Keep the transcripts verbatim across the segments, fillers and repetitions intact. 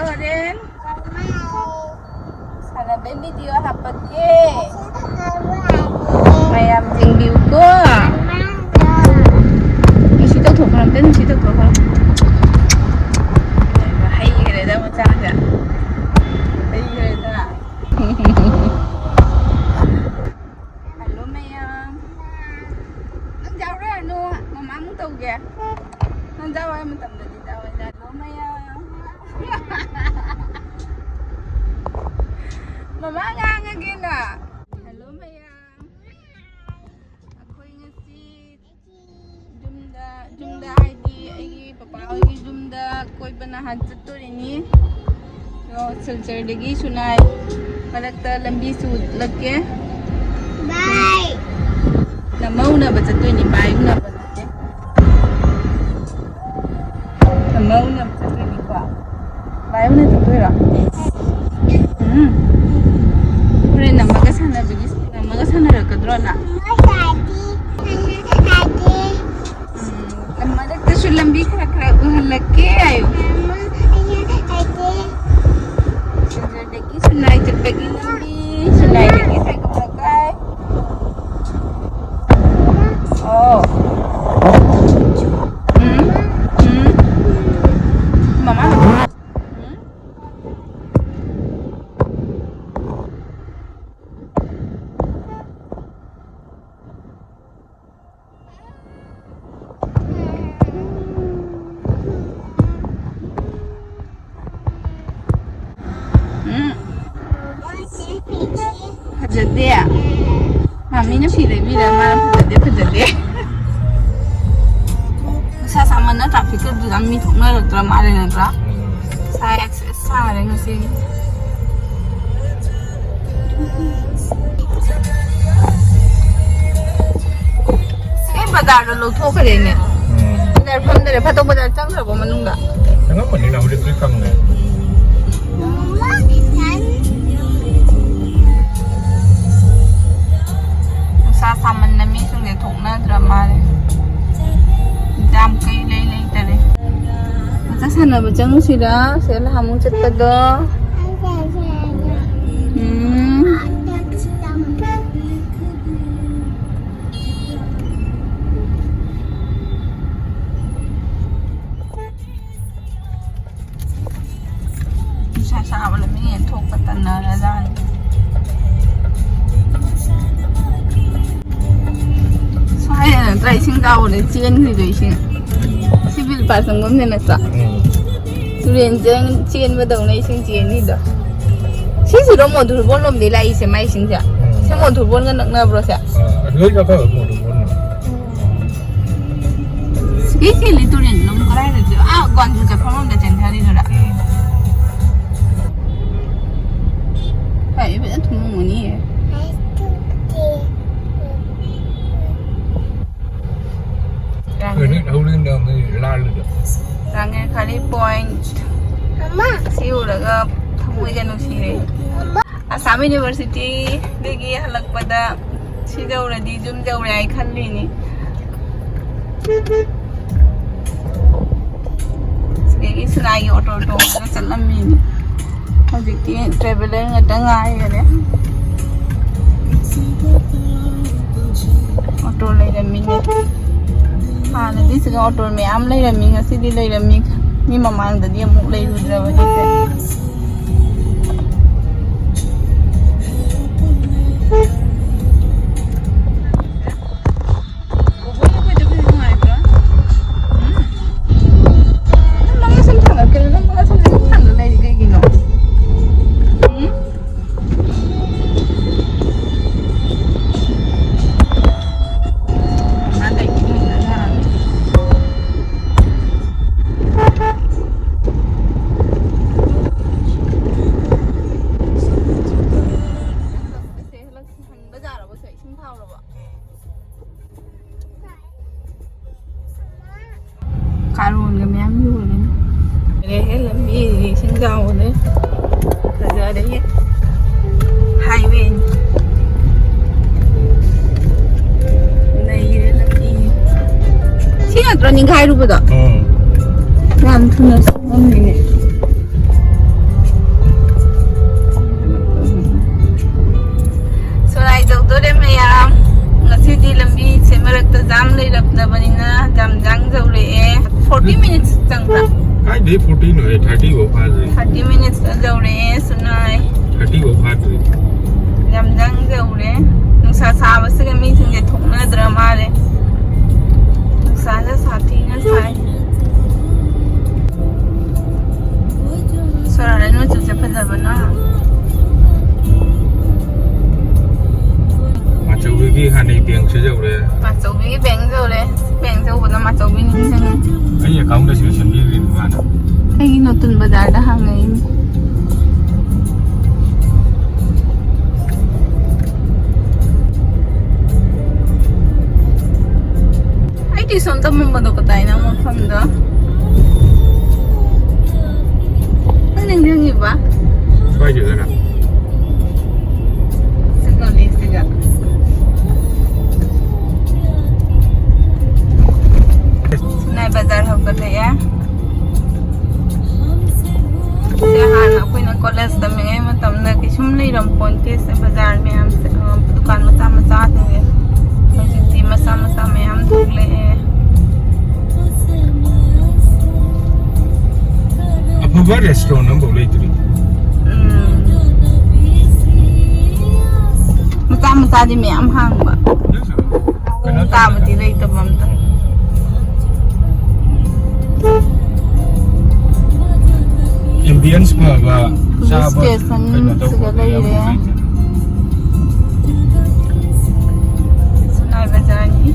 ꯍꯣꯔꯦꯟ ꯁꯥꯟꯅꯕꯩ ꯚꯤꯗꯤꯑꯣ ꯍꯥꯞꯄꯛꯀꯦ꯫ ꯃꯌꯥꯝ ꯌꯦꯡꯕꯤꯌꯨꯀꯣ꯫ ꯅꯨꯡꯁꯤ ꯇꯧꯊꯣꯛꯈ꯭ꯔꯣ, ꯑꯝꯇ ꯅꯨꯡꯁꯤ ꯇꯧꯊꯣꯛꯈ꯭ꯔꯣ꯫ ꯍꯩꯈ꯭ꯔꯦꯗ ꯃꯆꯥꯁꯦ꯫ ꯍꯩꯈ꯭ꯔꯦꯗ꯫ ꯍꯜꯂꯣ ꯃꯌꯥꯝ꯫ ꯅꯪ ꯌꯥꯎꯔꯛꯑꯅꯨ꯫ ꯃꯃꯥ ꯑꯃꯨꯛ ꯇꯧꯒꯦ꯫ ꯅꯪ ꯌꯥꯎꯔꯛꯑ ꯃꯇꯝꯗꯗꯤ ꯌꯥꯎꯔꯛꯑꯅꯨ ꯃꯌꯥꯝ꯫ ꯃꯃꯥ ꯉꯥꯡꯉꯒꯦꯅ꯫ ꯍꯜꯂꯣ ꯃꯌꯥꯝ꯫ ꯑꯩꯈꯣꯏ ꯉꯁꯤ ꯌꯨꯝꯗ, ꯌꯨꯝꯗ ꯍꯥꯏꯗꯤ ꯑꯩꯒꯤ ꯄꯄꯥ ꯍꯣꯏꯒꯤ ꯌꯨꯝꯗ ꯀꯣꯏꯕ ꯅꯍꯥꯟ ꯆꯠꯇꯣꯔꯤꯅꯤ꯫ ꯑꯗꯣ ꯁꯤꯜꯆꯔꯗꯒꯤ ꯁꯨꯅꯥꯏ ꯃꯔꯛꯇ ꯂꯝꯕꯤ ꯆꯨꯂꯛꯀꯦ꯫ ꯕꯥꯏ꯫ ꯅꯃꯧ ꯎꯅꯕ ꯆꯠꯇꯣꯏꯅꯤ, ꯕꯥꯏ ꯎꯅꯕ ꯅꯠꯇꯦ꯫ ꯅꯃꯧ ꯎꯅꯕ ꯆꯠꯇꯣꯏꯅꯤꯀꯣ꯫ ꯕꯥꯏ ꯎꯅ ꯆꯠꯇꯣꯏꯔꯣ? ꯎꯝ꯫ ꯍꯣꯔꯦꯟ ꯅꯝꯃꯒ ꯁꯥꯟꯅꯕꯒꯤ, ꯅꯝꯃꯒ ꯁꯥꯟꯅꯔꯛꯀꯗ꯭ꯔꯣ ꯅꯪ? ꯎꯝ, ꯃꯔꯛꯇꯁꯨ ꯂꯝꯕꯤ ꯈꯔ ꯈꯔ ꯎꯍꯜꯂꯛꯀꯦ ꯍꯥꯏꯌꯨ꯫ ꯁꯤꯜꯆꯔꯗꯒꯤ ꯁꯨꯅꯥꯏ ꯆꯠꯄꯒꯤ ꯂꯝꯕꯤ, ꯁꯨꯅꯥꯏꯗꯒꯤ ꯁꯥꯏꯀꯜ ꯂꯩꯀꯥꯏ꯫ ꯑꯣ꯫ ꯎꯝ, ꯎꯝ꯫ ꯃꯃꯥ꯫ ꯎꯝ꯫ ꯎꯝ꯫ ꯐꯖꯗꯦ꯫ ꯃꯥꯃꯤꯅ ꯐꯤ ꯂꯩꯕꯤꯔ ꯃꯥꯅ ꯐꯖꯗꯦ, ꯐꯖꯗꯦ꯫ ꯅꯨꯡꯁꯥ ꯁꯥꯃꯟꯅ traffic ꯇ ꯑꯗꯨꯗ ꯃꯤ ꯊꯣꯛꯅꯔꯛꯇ꯭ꯔ ꯃꯥꯜꯂꯦ ꯅꯠꯇ꯭ꯔꯥ? ꯁꯥꯏ ꯑꯁ ꯁꯥꯔꯦ ꯉꯁꯤ꯫ ꯑꯩ ꯕꯖꯥꯔꯗ ꯂꯧꯊꯣꯛꯈ꯭ꯔꯦꯅꯦ꯫ ꯎꯝ꯫ ꯕꯖꯥꯔ ꯐꯝꯗꯔꯦ꯫ ꯐꯥꯇꯣꯛ ꯕꯖꯥꯔ ꯆꯪꯈ꯭ꯔꯕꯣ ꯃꯅꯨꯡꯗ? ꯆꯪꯉꯝꯃꯅꯤꯅ ꯍꯧꯖꯤꯛꯇꯤ ꯈꯪꯗꯦ꯫ ꯅꯨꯡꯁꯥ ꯁꯥꯃꯟꯅ ꯃꯤꯁꯤꯡꯁꯦ ꯊꯣꯛꯅꯗ꯭ꯔ ꯃꯥꯜꯂꯦ꯫ ꯌꯥꯝ ꯀꯩ ꯂꯩ ꯂꯩꯇꯔꯦ꯫ ꯃꯊꯛ ꯁꯥꯟꯅꯕ ꯆꯪꯉꯨꯁꯤꯔ? ꯁꯤꯗ ꯅꯍꯥꯟꯃꯨꯛ ꯆꯠꯄꯗꯣ꯫ ꯎꯝ꯫ ꯅꯨꯡꯁꯥ ꯁꯥꯕꯅ ꯃꯤ ꯊꯣꯛꯄ ꯇꯟꯅꯔꯖꯥꯠꯅꯤ꯫ ꯁ꯭ꯋꯥꯏꯗ ꯅꯠꯇ꯭ꯔꯥ ꯏꯁꯤꯡ ꯆꯥꯎꯕꯗ ꯆꯦꯟꯈ꯭ꯔꯤꯗꯣ ꯏꯁꯤꯡ? ꯁꯤ ꯕꯤꯜ ꯄꯥ ꯆꯪꯐꯝꯁꯦ ꯅꯠꯇ꯭ꯔꯥ? ꯎꯝ꯫ ꯇꯨꯔꯦꯟ ꯆꯦꯟ-, ꯆꯦꯟꯕꯗꯧꯅ ꯏꯁꯤꯡ ꯆꯦꯟꯈ꯭ꯔꯤꯗꯣ꯫ ꯁꯤꯁꯤꯔꯣ ꯃꯣꯟꯊꯨꯔꯕꯣꯟ ꯂꯣꯝꯗꯩ ꯂꯥꯛꯏꯁꯦ, ꯃꯥꯏ ꯏꯁꯤꯡꯁꯦ? ꯎꯝ꯫ ꯁꯤ ꯃꯣꯟꯊꯨꯔꯕꯣꯟꯒ ꯅꯛꯅꯕ꯭ꯔꯣ ꯁꯦ? ꯑ, ꯑꯁꯤꯗꯩ ꯆꯠꯈ꯭ꯔꯒ ꯃꯣꯟꯊꯨꯔꯕꯣꯟꯅꯦ꯫ ꯁꯤꯒꯤ ꯆꯦꯜꯂꯤ ꯇꯨꯔꯦꯟꯗꯨꯅ ꯑꯃꯨꯛ ꯀꯗꯥꯏꯗ ꯆꯦ-, ꯑꯥ, ꯒ꯭ꯋꯥꯟꯖꯨ ꯆꯠꯐꯝ ꯂꯣꯝꯗ ꯆꯦꯟꯊꯔꯤꯗꯨꯔꯥ? ꯎꯝ꯫ ꯍꯣꯏ, ꯏꯕꯦꯟ ꯊꯨꯝꯃꯝꯒꯅꯤꯌꯦ꯫ ꯀꯩꯅꯣ ꯊꯧꯔꯤꯅ ꯑꯃ ꯂꯥꯜꯂꯤꯗꯣ? ꯔꯥꯡꯉꯦꯈꯥꯂꯤ point꯫ ꯁꯤ ꯎꯔꯒ ꯊꯃꯣꯏꯒ ꯅꯨꯡꯁꯤꯔꯦ꯫ ꯑꯁꯥꯝ ꯌꯨꯅꯤꯚꯔꯁꯤꯇꯤꯗꯒꯤ ꯍꯜꯂꯛꯄꯗ ꯁꯤ ꯌꯧꯔꯗꯤ ꯌꯨꯝ ꯌꯧꯔꯦ ꯍꯥꯏ ꯈꯜꯂꯤꯅꯤ꯫ ꯁꯤꯗꯒꯤ ꯁꯤꯂꯥꯏꯒꯤ ꯑꯣꯇꯣ ꯇꯣꯡꯉꯒ ꯆꯠꯂꯝꯃꯤꯅꯤ꯫ ꯍꯧꯖꯤꯛꯇꯤ traveller ꯉꯥꯛꯇ ꯉꯥꯏꯔꯦ꯫ ꯑꯣꯇꯣ ꯂꯩꯔꯝꯃꯤꯅꯦ꯫ ꯍꯥꯟꯅꯗꯤ ꯁꯤꯗ ꯑꯣꯇꯣ ꯃꯌꯥꯝ ꯂꯩꯔꯝꯃꯤ, ꯉꯁꯤꯗꯤ ꯂꯩꯔꯝꯃꯤ꯫ ꯃꯤ ꯃꯃꯥꯡꯗꯗꯤ ꯑꯃꯨꯛ ꯂꯩꯔꯨꯗ꯭ꯔꯕꯅꯤꯁꯦ꯫ ꯕꯣꯕꯣꯏ ꯑꯩꯈꯣꯏꯗꯕꯨ ꯅꯨꯡꯉꯥꯏꯕ꯭ꯔꯥ? ꯎꯝ? ꯅꯪ ꯃꯉꯥ ꯁꯝ ꯊꯥꯡꯒꯠꯀꯦꯔꯥ? ꯅꯪ ꯃꯉꯥ ꯁꯝꯁꯦ ꯑꯗꯨꯝ ꯊꯥꯡꯒꯠ ꯂꯩꯔꯤ ꯀꯩꯒꯤꯅꯣ? ꯎꯝ? ꯃꯥ ꯂꯩꯒꯦ ꯂꯩꯅ ꯂꯥꯛꯑꯅꯤ꯫ ꯍꯟꯕ ꯌꯥꯔꯕꯣ ꯁꯦ? ꯏꯁꯤꯡ ꯐꯥꯎꯔꯕꯣ? ꯀꯥꯔꯣꯟꯒ ꯃꯌꯥꯝ ꯌꯣꯜꯂꯦ꯫ ꯂꯩꯔꯦꯍꯦ, ꯂꯝꯕꯤ ꯏꯁꯤꯡ ꯆꯥꯎꯕꯅꯦ꯫ ꯐꯖꯔꯦꯍꯦ꯫ Highway ꯅꯤ꯫ ꯅꯩꯔꯦ ꯂꯝꯕꯤ꯫ ꯁꯤ ꯅꯠꯇ꯭ꯔꯣ ꯅꯤꯡꯈꯥꯏꯔꯨꯕꯗꯣ? ꯎꯝ꯫ ꯌꯥꯝ ꯊꯨꯅ ꯆꯪꯉꯝꯃꯤꯅꯦ꯫ ꯁꯣꯔꯥꯏ ꯌꯧꯗꯣꯔꯦ ꯃꯌꯥꯝ꯫ ꯉꯁꯤꯗꯤ ꯂꯝꯕꯤꯁꯦ ꯃꯔꯛꯇ ꯖꯥꯝ ꯂꯩꯔꯛꯇꯕꯅꯤꯅ ꯖꯥꯝꯖꯥꯡ ꯌꯧꯔꯛꯑꯦ꯫ Forty minutes ꯆꯪꯕ꯭ꯔꯥ? ꯀꯥꯏꯗꯩ forty ꯅꯣꯍꯦ? Thirty ꯐꯥꯎ ꯐꯥꯗ꯭ꯔꯤ꯫ Thirty minutes ꯌꯧꯔꯛꯑꯦ ꯁꯨꯅꯥꯏ꯫ Thirty ꯐꯥꯎ ꯐꯥꯗ꯭ꯔꯤ꯫ ꯖꯥꯝꯖꯥꯡ ꯌꯧꯔꯦ꯫ ꯅꯨꯡꯁꯥ ꯁꯥꯕꯁꯤꯒ ꯃꯤꯁꯤꯡꯁꯦ ꯊꯣꯛꯅꯗ꯭ꯔ ꯃꯥꯜꯂꯦ꯫ ꯅꯨꯡꯁꯥꯁꯦ ꯁꯥꯊꯤꯅ ꯁꯥꯏ꯫ ꯁꯣꯔꯥꯔꯦꯟ ꯃꯆꯨꯁꯦ ꯐꯖꯕꯅ꯫ ꯃꯥꯆꯧꯕꯤꯒꯤ ꯍꯥꯟꯅꯩ ꯕꯦꯡꯁꯨ ꯌꯧꯔꯦ꯫ ꯃꯥꯆꯧꯕꯤꯒꯤ ꯕꯦꯡ ꯌꯧꯔꯦ꯫ ꯕꯦꯡ ꯌꯧꯕꯗ ꯃꯥꯆꯧꯕꯤ ꯅꯤꯡꯁꯤꯡꯉꯦ꯫ ꯑꯩ ꯑꯦꯀꯥꯎꯟꯗ ꯁꯤꯗ ꯁꯦꯝꯕꯤꯔꯤꯅꯤ ꯃꯥꯅ꯫ ꯑꯩꯒꯤ ꯅꯣꯇꯨꯟ ꯕꯖꯥꯔꯗ ꯍꯥꯡꯉꯛꯏꯅꯤ꯫ ꯑꯩ ꯇ꯭ꯌꯨꯁꯟ ꯇꯝꯃꯝꯕꯗꯣ ꯀꯗꯥꯏꯅꯣ ꯃꯐꯝꯗꯣ? ꯅꯪ ꯅꯤꯡꯁꯤꯡꯉꯤꯕ? ꯀꯥꯏꯗꯩꯅꯣ? ꯁꯤ ꯒꯂꯤꯁꯤꯒ꯫ ꯁꯤꯅ ꯕꯖꯥꯔ ꯍꯧꯒꯠꯂꯛꯑꯦ꯫ ꯁꯤ ꯍꯥꯟꯅ ꯑꯩꯈꯣꯏꯅ ꯀꯣꯂꯦꯖ ꯇꯝꯃꯤꯉꯩ ꯃꯇꯝꯗ ꯀꯩꯁꯨꯝ ꯂꯩꯔꯝ ꯄꯣꯟꯇꯦ ꯁꯦ ꯕꯖꯥꯔ ꯃꯌꯥꯝꯁꯦ, ꯑ, ꯗꯨꯀꯥꯟ ꯃꯆꯥ ꯃꯆꯥꯁꯤꯡꯁꯦ꯫ ꯍꯧꯖꯤꯛꯇꯤ ꯃꯆꯥ ꯃꯆꯥ ꯃꯌꯥꯝ ꯊꯣꯛꯂꯛꯑꯦ꯫ ꯑꯐꯕ ꯔꯦꯁꯇꯨꯔꯦꯟ ꯑꯃꯐꯥꯎ ꯂꯩꯇ꯭ꯔꯤ꯫ ꯎꯝ꯫ ꯃꯆꯥ ꯃꯆꯥꯗꯤ ꯃꯌꯥꯝ ꯍꯥꯡꯕ꯫ ꯀꯩꯅꯣ ꯇꯥꯕꯗꯤ ꯂꯩꯇꯕ ꯑꯝꯇ꯫ ꯑꯦꯝꯕꯤꯌꯟꯁ ꯐꯕ, ꯄꯨꯂꯤꯁ ꯆꯥꯕ, ꯁ꯭ꯇꯦꯁꯟ ꯀꯩꯅꯣ ꯁꯤꯗ ꯇꯧꯕ ꯂꯩꯔꯦ꯫ ꯌꯥꯝ ꯁꯉꯥꯏ ꯕꯖꯥꯔꯅꯤ꯫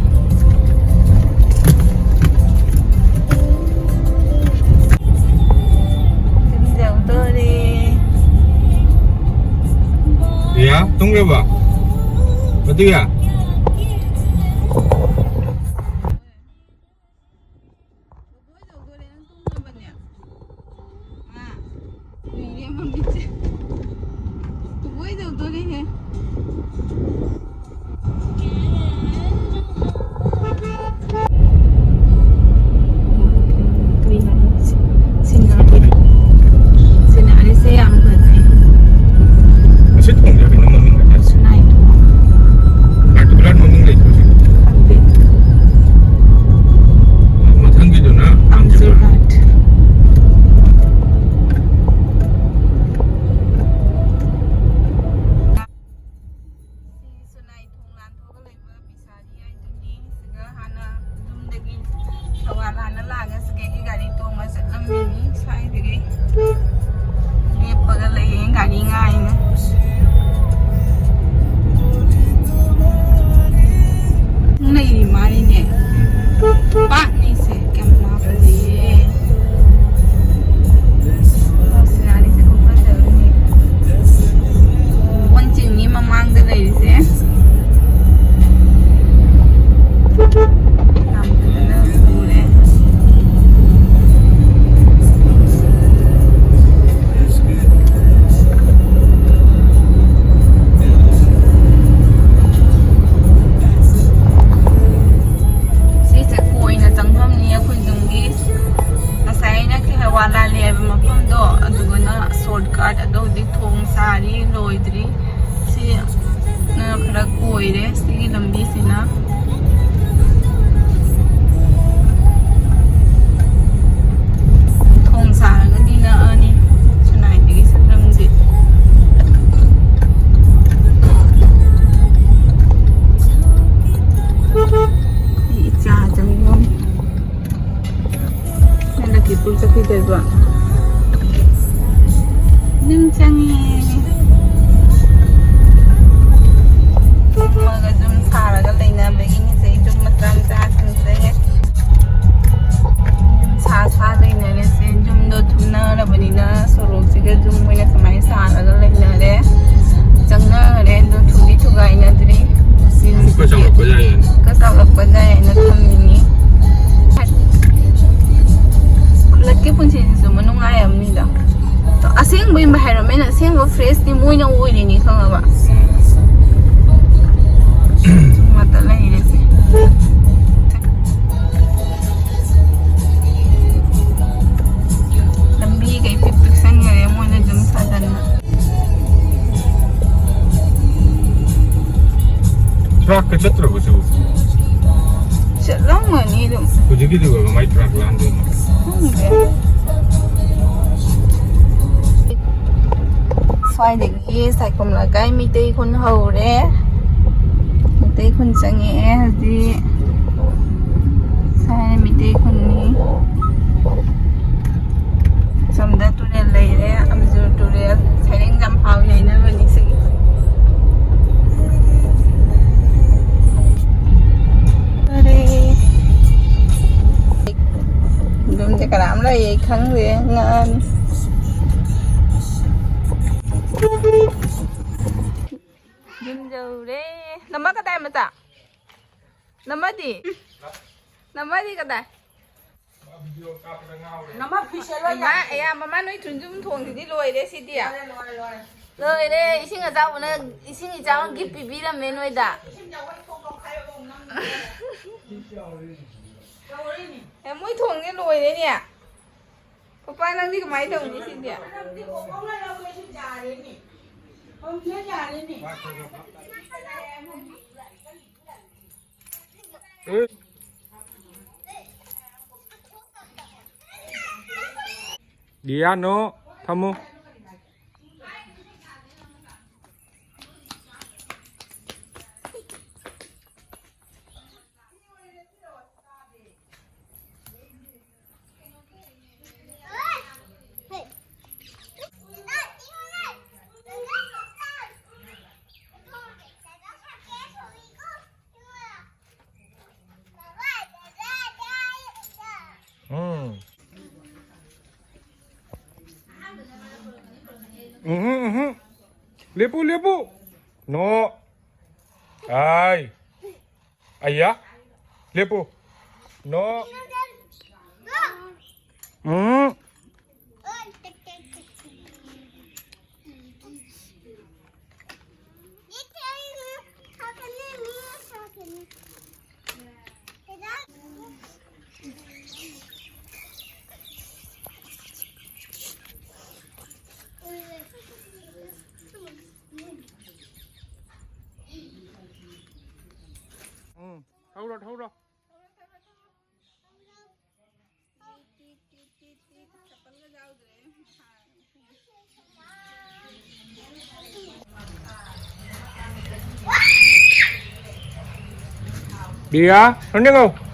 ꯌꯨꯝ ꯌꯧꯗꯣꯔꯦ꯫ ꯔꯤꯌꯥ, ꯇꯨꯝꯈ꯭ꯔꯕꯣ? ꯃꯇꯨꯌꯥ? ꯉꯁꯤꯒꯤ ꯒꯥꯔꯤ ꯇꯣꯡꯉ ꯆꯠꯂꯝꯃꯤꯅꯤ ꯁ꯭ꯋꯥꯏꯗꯒꯤ꯫ ꯂꯦꯞꯄꯒ ꯂꯩꯌꯦ ꯒꯥꯔꯤ ꯉꯥꯏꯅ꯫ ꯂꯩꯔꯤ ꯃꯥꯜꯂꯤꯅꯦ꯫ ꯄꯥꯛꯅꯤꯁꯦ ꯀꯌꯥꯝ ꯂꯥꯞꯄꯗꯤꯌꯦ꯫ ꯁꯤꯅꯥꯔꯤꯁꯦ ꯈꯨꯐꯖꯕꯅꯤ꯫ ꯋꯥꯟꯆꯤꯡꯒꯤ ꯃꯃꯥꯡꯗ ꯂꯩꯔꯤꯁꯦ꯫ ꯌꯥꯝ ꯐꯖꯅ ꯎꯔꯦ꯫ ꯁꯤꯁꯦ ꯀꯣꯏꯅ ꯆꯪꯐꯝꯅꯤ ꯑꯩꯈꯣꯏ ꯌꯨꯝꯒꯤ꯫ ꯉꯁꯥꯏ ꯑꯩꯅ ꯀꯩ ꯍꯥꯏ, ꯋꯥꯂꯥ ꯂꯩꯕ ꯃꯐꯝꯗꯣ, ꯑꯗꯨꯒꯅ ꯁꯣꯔꯠ ꯀꯠ, ꯑꯗꯣ ꯍꯧꯖꯤꯛ ꯊꯣꯡ ꯁꯥꯔꯤ, ꯂꯣꯏꯗ꯭ꯔꯤ꯫ ꯁꯤ ꯅ ꯈꯔ ꯀꯣꯏꯔꯦ ꯁꯤꯒꯤ ꯂꯝꯕꯤꯁꯤꯅ꯫ ꯊꯣꯡ ꯁꯥꯔꯒꯗꯤ ꯅꯛꯑꯅꯤ ꯁꯨꯅꯥꯏꯗꯒꯤ ꯁꯛꯂꯝꯁꯦ꯫ ꯏꯆꯥ ꯆꯪꯉꯣ꯫ ꯅꯪ ꯂꯛꯈꯤꯄꯨꯔ ꯆꯠꯈꯤꯗꯣꯏꯕ? ꯅꯤꯡꯁꯤꯡꯉꯦ꯫ ꯇꯨꯝꯃꯒ ꯌꯨꯝ ꯁꯥꯔꯒ ꯂꯩꯅꯕꯒꯤꯅꯤꯁꯦ, ꯌꯨꯝ ꯃꯆꯥ ꯃꯆꯥꯁꯤꯡꯁꯦ꯫ ꯌꯨꯝ ꯁꯥ ꯁꯥ ꯂꯩꯅꯔꯦꯁꯦ꯫ ꯌꯨꯝꯗꯣ ꯊꯨꯝꯅꯔꯕꯅꯤꯅ ꯁꯣꯔꯣꯛꯁꯤꯒ ꯌꯨꯝ ꯑꯣꯏꯅ ꯁꯨꯃꯥꯏꯅ ꯁꯥꯔꯒ ꯂꯩꯅꯔꯦ꯫ ꯆꯪꯅꯔꯦ, ꯑꯗꯣ ꯊꯨꯗꯤ ꯊꯨꯒꯥꯏꯅꯗ꯭ꯔꯤ꯫ ꯑꯃꯨꯛꯀ ꯆꯥꯎꯔꯛꯄ ꯌꯥꯏꯌꯦꯅ꯫ ꯑꯃꯨꯛꯀ ꯆꯥꯎꯔꯛꯄ ꯌꯥꯏꯌꯦꯅ ꯊꯝꯃꯤꯅꯤ꯫ ꯈꯨꯜꯂꯛꯀꯤ ꯄꯨꯟꯁꯤꯁꯤꯁꯨ ꯃꯅꯨꯡꯉꯥꯏ ꯑꯃꯅꯤꯗ꯫ ꯑꯁꯦꯡꯕ environment, ꯑꯁꯦꯡꯕ freshꯇꯤ ꯃꯣꯏꯅ ꯑꯣꯏꯔꯤꯅꯤ, ꯈꯪꯉꯕ? ꯉꯥꯛꯇ ꯂꯩꯔꯤꯁꯦ꯫ ꯂꯝꯕꯤꯒ ꯏꯄꯤꯛ ꯄꯤꯛꯁꯟꯈꯔꯦ ꯃꯣꯏꯅ ꯌꯨꯝ ꯁꯥꯖꯟꯕ꯫ ꯇ꯭ꯔꯥꯛꯀ ꯆꯠꯇ꯭ꯔꯕꯣ ꯁꯤꯕꯨ? ꯆꯠꯂꯝꯒꯅꯤ ꯑꯗꯨꯝ꯫ ꯍꯧꯖꯤꯛꯀꯤꯗꯨꯒ ꯀꯃꯥꯏ ꯇ꯭ꯔꯥꯛ ꯂꯥꯟꯗꯣꯏꯅꯣ? ꯈꯪꯗꯦ꯫ ꯁ꯭ꯋꯥꯏꯗꯒꯤ ꯁꯥꯏꯈꯣꯝ ꯂꯩꯀꯥꯏ ꯃꯤꯇꯩ ꯈꯨꯟ ꯍꯧꯔꯦ꯫ ꯃꯤꯇꯩ ꯈꯨꯟ ꯆꯪꯉꯛꯑꯦ ꯍꯧꯖꯤꯛ꯫ ꯊꯥꯏꯅ ꯃꯤꯇꯩ ꯈꯨꯟꯅꯤ꯫ ꯁꯣꯝꯗ ꯇꯨꯔꯦꯜ ꯂꯩꯔꯦ, ꯑꯃꯖꯨꯔ ꯇꯨꯔꯦꯜ꯫ ꯁꯩꯔꯦꯡ ꯌꯥꯝ ꯍꯥꯎ ꯌꯥꯏꯅꯕꯅꯤ ꯁꯤꯒꯤ꯫ ꯐꯔꯦ꯫ ꯌꯨꯝꯁꯦ ꯀꯅꯥꯝ ꯂꯩꯌꯦ ꯈꯪꯗꯦ꯫ ꯉꯥꯅꯤ꯫ ꯌꯨꯝ ꯌꯧꯔꯦ꯫ ꯅꯃ ꯀꯗꯥꯏ ꯃꯆꯥ? ꯅꯃꯗꯤ? ꯅꯃꯗꯤ ꯀꯗꯥꯏ? ꯅꯃ ꯐꯤꯁꯦ ꯂꯣꯏ ꯏꯃꯥ, ꯌꯥꯗ꯭ꯔꯦ꯫ ꯑꯌꯥ, ꯃꯃꯥ ꯅꯣꯏ ꯊꯨꯟꯖꯨꯝ ꯊꯣꯡꯁꯤꯗꯤ ꯂꯣꯏꯔꯦ ꯁꯤꯗꯤ꯫ ꯂꯣꯏꯔꯦ, ꯂꯣꯏꯔꯦ, ꯂꯣꯏꯔꯦ꯫ ꯂꯣꯏꯔꯦ, ꯏꯁꯤꯡ ꯑꯆꯥꯎꯕꯅ, ꯏꯁꯤꯡ ꯏꯆꯥꯎꯅ ꯒꯤꯐ ꯄꯤꯕꯤꯔꯝꯃꯦ ꯅꯣꯏꯗ꯫ ꯏꯁꯤꯡ ꯆꯥꯎꯕ ꯊꯣꯛ ꯇꯧꯈꯥꯏꯕ ꯑꯃꯨꯛ ꯅꯝꯗꯅ꯫ ꯇꯧꯔꯤꯅꯤ꯫ ꯑꯦ, ꯃꯣꯏ ꯊꯣꯡꯁꯦ ꯂꯣꯏꯔꯦꯅꯦ꯫ ꯄꯄꯥ, ꯅꯪꯗꯤ ꯀꯃꯥꯏꯅ ꯇꯧꯅꯤ ꯁꯤꯗꯤ? ꯅꯪꯗꯤ ꯑꯣ, ꯄꯥꯎꯅ ꯂꯧꯒꯦꯁꯨ ꯌꯥꯔꯦꯅꯦ꯫ ꯄꯥꯎꯅ ꯌꯥꯔꯦꯅꯦ꯫ ꯗꯤꯌꯥ, ꯅꯣ, ꯊꯝꯃꯨ꯫ ꯎꯝ꯫ ꯎꯝꯍꯨꯝ, ꯎꯝꯍꯨꯝ꯫ ꯂꯦꯞꯄꯨ, ꯂꯦꯞꯄꯨ꯫ ꯅꯣ꯫ ꯑꯥꯏ꯫ ꯑꯌꯥ꯫ ꯂꯦꯞꯄꯨ꯫ ꯅꯣ꯫ ꯎꯝ꯫ ꯎꯝ, ꯊꯧꯔꯣ, ꯊꯧꯔꯣ꯫ ꯕꯤꯌꯥ, ꯁꯣꯝꯗ ꯌꯦꯡꯉꯣ꯫